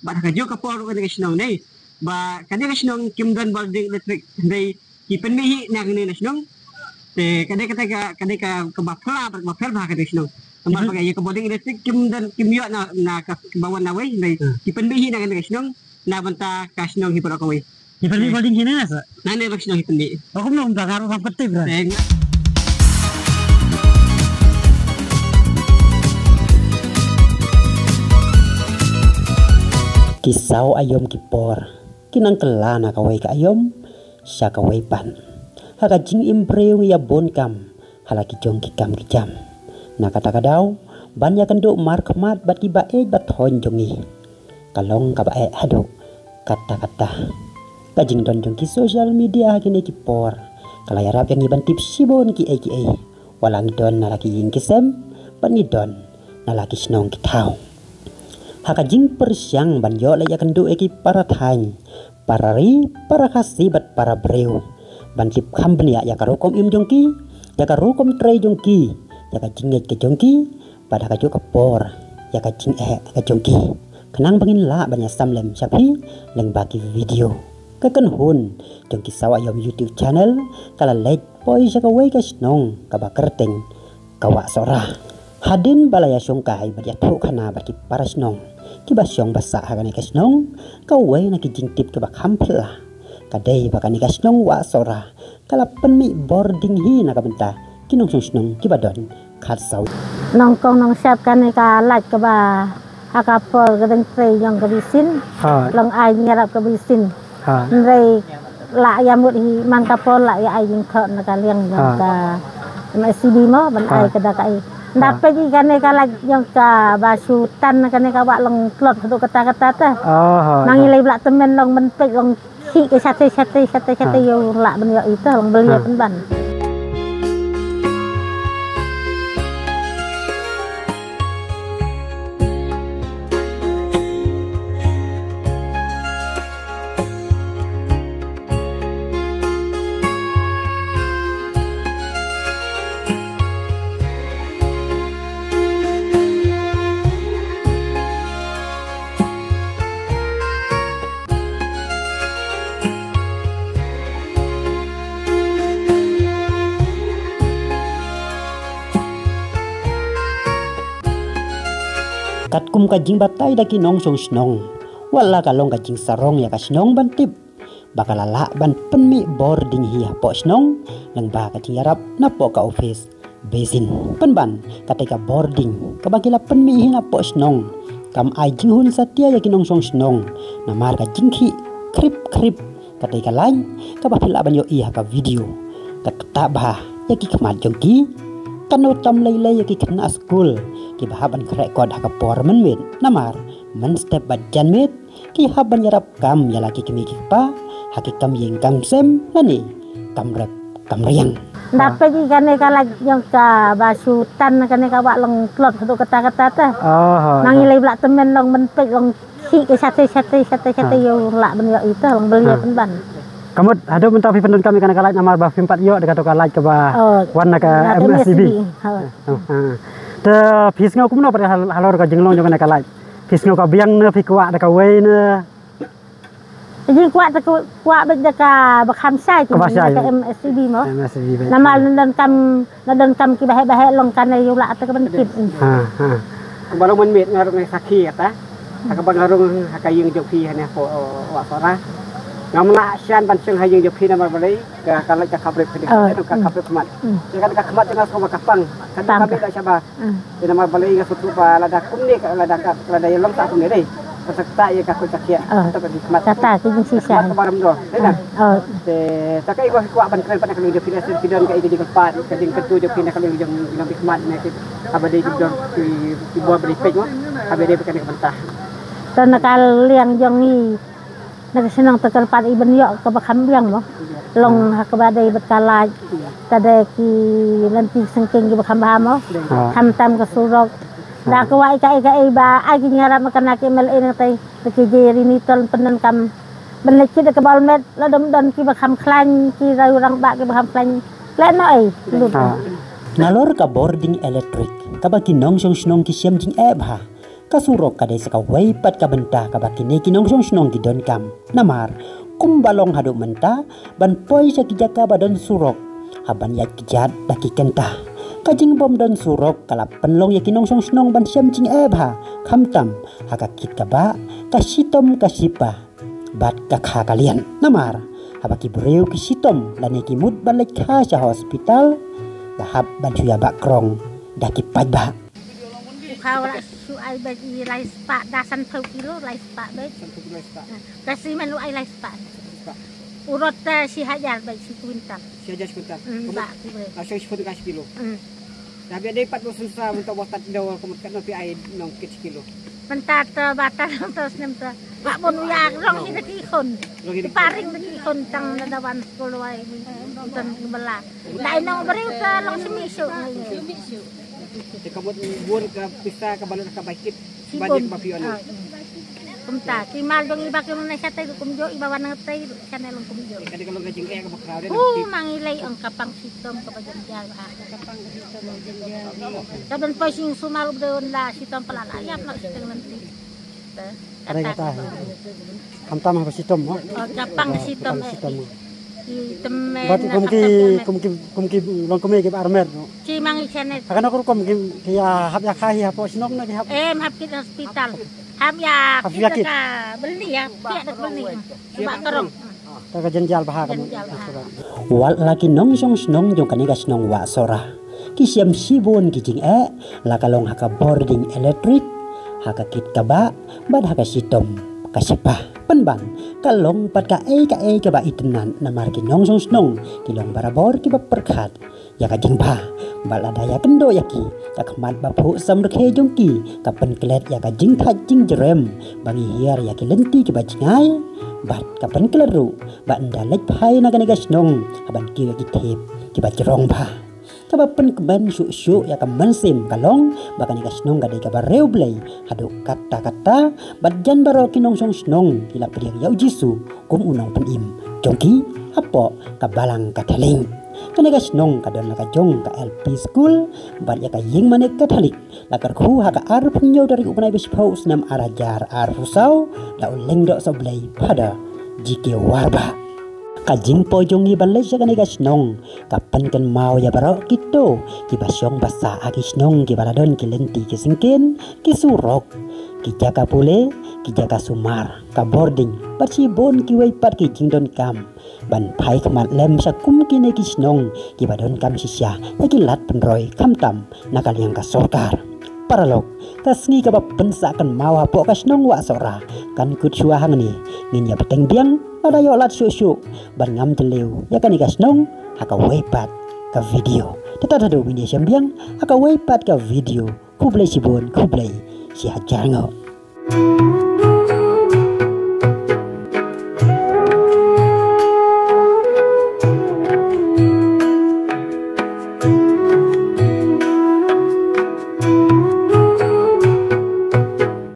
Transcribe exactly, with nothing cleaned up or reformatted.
Bad ha kajuh ka por ruh kane ka shnong, dei ba kane ka shnong kim don bording elektrik, dei ki pynmih hi na kane ka shnong. Te kane ka, kane ka, kaba pher, ba pher bha kane ka shnong. Namar ba ka, ïa ka bording elektrik kim don, kim ïoh na, na kaba wan na wei, dei ki pynmih hi na kane ka shnong na bynta ka shnong hi baroh kawei. Hi pynmih bording hi na sa? Na ne ba ka shnong hi pynmih. Ba kumno kumta, nga ruh ngam kynmaw bha. Ki saw aïom ki por ki nang kylla na kawei ka aïom sha kawei pat. Ha ka jingim briew ngi ïa bun kam ha la ki jong ki kam ki jam. Na kata ka daw ban ïakynduh markhmat bad kiba ïeit ba thoiñ jong ngi ka long kaba eh haduh katta katta. Ka jingdon jong ki social media ha kine ki por ka la ïarap ïa ngi ban tip shibun kiei kiei. Wat la ngi don na la ki ïing ki sem bad ngi don na la ki shnong ki thaw. Ha ka jingpyrshang ban ïoh leit ïakynduh ïa ki para thaiñ, para ri, para Khasi bad para briew ban tip kham bniah ïa ka rukom im jong ki, ïa ka rukom trei jong ki, ïa ka jingngeit ka jong ki, bad ha kajuh ka por ïa ka jingeh ka jong ki. Khnang ba ngin lah ban ïasam lem sha phi lyngba ki video. Ka kynhun jong ki saw aïom YouTube channel ka la leit poi sha kawei ka shnong kaba kyrteng ka Wah Sohra. Hadien ba la ïashongkai bad ïathuh khana bad ki para shnong kiba shong ba sah ha kane ka shnong, kawei na ki jingtip kiba kham phylla ka dei ba kane ka shnong Wah Sohra ka la pynmih bording hi na ka bynta ki nongshong shnong kiba don khatsaw. Nongkong nongshap, kane ka lait kaba ha ka por ka dang trei jong ka Bisin. Ha. Long ai ngi ïarap ka Bisin. Ha. Hynrei la ïa mut hi man ka por la ïa ai jingthoh na ka liang jong ka M S C B mo ban ai ka da ka ai. Nda peit ïa kane ka lait jong ka ba shu tan kane ka wah long tlot haduh kata kata ta. Oh, ha. Nang ïa lei bla tymmen long ban peit long Ki, ki shatei, shatei, shatei, shatei, ïoh lah ban ïoh ita, long beli pynban. Katkum ka jingbatai da ki nongshong shnong, wat la ka long ka jingsarong ïa ka shnong ban tip ba ka la lah ban pynmih bording hi hapoh shnong lyngba ka jingïarap napoh ka office Basin. Pynban, katei ka bording kaba ki la pynmih hi napoh shnong kam ai jinghun satia ïa ki nongshong shnong namar ka jingkhih khrip khrip katei ka lait kaba phi lah ban ïohi ha ka video. Ka ktah bha ïa ki khmat jong ki. Katno tam lei lei ïa ki khynnah skul kiba hap ban khreh kot ha ka por mynmiet namar mynstep bad janmiet ki hap ban ïarap kam ïa la ki kmie ki kpa ha ki kam ïing kam sem lane kam rep kam riang. Nda peit ïa kane ka lait jong ka ba shu tan kane ka wah long tlot haduh kata kata ta. Nang ïa lei bla tymmen long ban peit long ki, ki shatei, shatei, shatei, shatei, ïoh lah ban ïoh ita, long beli pynban. Ka mut haduh mynta phi pyndonkam ïa kane ka lait namar ba phim pat ïoh da kato ka lait kaba wan na ka M S C B. Te phi sngew kumno pat halor ka jinglong jong kane ka lait? Phi sngew ka biang ne phi kwah da kawei ne? Jingkwah te kwah beit da kaba kham shai, kaba shai da ka M S C B mo. M S C B beit. Namar na donkam, na donkam kiba heh ba heh long kane ïoh lah te ka ban kit. Ha ha. Kaba long mynmiet nga rung sakhi kata. Ha kaba nga rung ha ka ïing jong phi hane ko Wah Sohra. Ngam lah shan ban shong ha ïing jong phi namar balei ka, ka lait ka khabrip phi ka khabrip khmat. Ka, ka khmat jong nga ko ba ka pang. Ka ka bit da shaba. Te namar balei nga sngewthuh ba lada kumne ka, lada ka, lada ïa long sa kumne dei. Ka sa kata ïa ka kut ka khiah. Kata ka khmat. Kata ka jingshisha. Khmat ka baram do. Dei na? Te ta ka ïa ka kwah ban kren pat na ka liang jong phi, lada phi don ka ïa ka jingkyrpad, ka jingkyntu jong phi na ka liang jong, jong phi khmat ne ki, haba dei ki don ki, ki bor ba dei peit mo. Haba dei ba kane ka bynta. Te na ka liang jong ngi Na ka shnong te kyrpad i ban ïoh kaba kham biang mo. Long ha kaba dei bad ka lait. Ka dei ki lynti sengkeng kiba kham bha mo. Kham tam ka surok. Da ka wah i ka i ka i ba ai ki ngarap ma ka na ki M L A na ka tai. Te ki je ri ni tol pyndonkam. Ban leit kit da ka bol met la dom don kiba kham khlaiñ ki rau rang ba kiba kham khlaiñ. Leh no ei lut. Nalor ka bording elektrik kaba ki nongshong shnong ki shem jingeh bha. Ka surok ka dei sa kawei pat ka bynta kaba kine ki nongshong shnong ki donkam. Namar kumba long haduh mynta, ban poi sha ki jaka ba don surok, hap ban ïaid kjat da ki kynta. Ka jingbym don surok ka la pynlong ïa ki nongshong shnong ban shem jingeh bha, khamtam ha ka kit ka bah, ka shitom ka shipa bad ka kha ka lian. Namar haba ki briew ki shitom lane ki mut ban leit kha sha hospital, la hap ban shu ïa bah krong da ki paidbah. U kha u la shu ai beit i lai spah, da sanphew kilo lai spah beit. Sanphew kilo lai spah. Ka simen u ai lai spah. Spah. U rot, eh, shi hajar beit shi kuintal. Shi hajar shi kuintal. Hmm, ba ki beit. Ka shi spah ka shi kilo. Hmm. Dah biar dei pat bos sa untuk bos tat do ka mut kat no pi ai nong kit shi kilo. Mynta te ba ta nong to snem te. Ba bun u ïa rong hi da ki khun. Rong hi da ki khun. Paring da ki khun tang da wan skul wai. Tang bela. Dai nong briew te long simi shu. Te ka mut bun ka pisa ka balut ka bai kit. Shibun. Budget ba phi ïoh na. Ah, hmm. Kumta, ki mal dong iba ki mane shatai kumjuh, iba wan ngetai shatai long kumjuh. Ka dei ka long ka jingeh kaba khraw de. Oh, na ki mang i lei ong ka pang shitom kaba jynjar, ah. Ka pang shitom jynjar. Ka ban poi sing sumar u bdon la shitom pala la ïap na shiteng lenti. Te, kata kata. Kata. Khamtam ha ka shitom, ha? Oh, ka pang shitom, eh. Khamtam shitom, ha. Ki tymmen. Bad na kum ki, kata kum ki, kum ki long kum ki ba armet, no? Ki mang i chane. Ha kano ka rukom ki, ki ïa hap ïa kha hi hapoh shnong ne ki hap? Em, hap kit hospital. Hap ïa kit. Hap ïa kit. Ka beli ïa, pia da beli. Ba karong. Ta ka jynjar bha ka. Jynjar bha. Wat la ki nongshong shnong jong kane ka shnong Wahsohra ki shem shibun ki jingeh, la ka long ha ka bording elektrik, ha ka kit ka bah, bad ha ka shitom ka shipa. Pynban ka long pat kaei kaei kaba itynnad, namar ki nongshong shnong ki long barabor kiba pyrkhat ïa ka jingbha. Bad lada ïa kyndoh ïa ki, ka khmat ba phuh samrkhie jong ki ka pynklet ïa ka jingthait jingjrem ba ngi hiar ïa ki lynti kiba jngai. Bad ka pynklet ruh ba ynda leit phai na kane ka shnong, ha ban kiew ïa ki thep kiba jrong bha. Kaba pynkmen shuh shuh ïa ka mynsiem ka long ba kane ka shnong ka dei kaba riewblei haduh katta katta, bad jan baroh ki nongshong shnong ki la pdiang ïa u Jisu kum u nongpynim jong ki hapoh ka balang Katholik. Kane ka shnong ka don la ka jong ka L P school bad ïa ka ïingmane Katholik. La kyrkhu ha ka arphew hynñiew tarik u bnai ba shiphew snem ar hajar arphew saw da u lyngdoh sohblei Phadar G K Warbah. Ka jingpoi jong ngi ban leit sha kane ka shnong ka pynkynmaw ïa baroh kito kiba shong basa ha ki shnong kiba la don ki lynti ki syngkien, ki surok, ki jaka pule, ki jaka sumar, ka bording, bad shibun kiwei pat ki jingdonkam ban phai khmat lem sha kum kine ki shnong kiba donkam shisha ïa ki lad pynroi khamtam na ka liang ka sorkar. Paralok, ka sngi kaba pynsah kynmaw hapoh ka shnong Wahsohra kan kut shuwa hangne. Ngin ïa bteng biang lada ïoh lad shuh shuh ban ngam jylliew ïa kane ka shnong ha kawei pat ka video. Te tad haduh ngin ïa shem biang ha kawei pat ka video. Khublei shibun, khublei shihajar nguh.